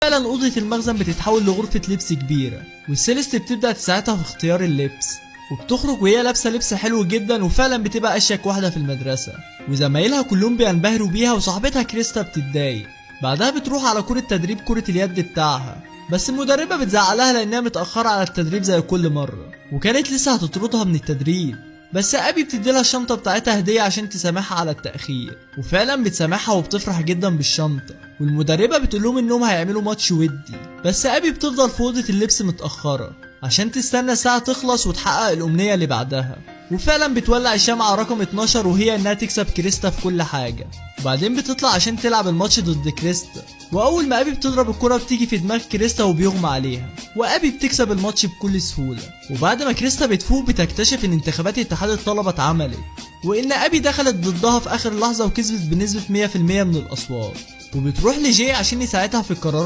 فعلا أوضة المخزن بتتحول لغرفة لبس كبيرة، وسيليست بتبدأ تساعدها في اختيار اللبس، وبتخرج وهي لابسة لبس حلو جدا، وفعلا بتبقى أشيك واحدة في المدرسة، وزمايلها كلهم بينبهروا بيها، وصاحبتها كريستا بتتضايق. بعدها بتروح على كرة تدريب كرة اليد بتاعها، بس المدربة بتزعلها لأنها متأخرة على التدريب زي كل مرة، وكانت لسه هتطردها من التدريب. بس أبي بتديلها الشنطة بتاعتها هدية عشان تسامحها على التأخير، وفعلا بتسامحها وبتفرح جدا بالشنطة. والمدربة بتقولهم انهم هيعملوا ماتش ودي، بس أبي بتفضل في أوضة اللبس متأخرة عشان تستنى الساعة تخلص وتحقق الأمنية اللي بعدها. وفعلا بتولع الشمعة رقم 12، وهي انها تكسب كريستا في كل حاجة. وبعدين بتطلع عشان تلعب الماتش ضد كريستا، واول ما ابي بتضرب الكرة بتيجي في دماغ كريستا وبيغمى عليها، وابي بتكسب الماتش بكل سهولة. وبعد ما كريستا بتفوق بتكتشف ان انتخابات اتحاد الطلبة اتعملت، وان ابي دخلت ضدها في اخر لحظة وكسبت بنسبة 100% من الاصوات. وبتروح لجي عشان يساعدها في القرارات.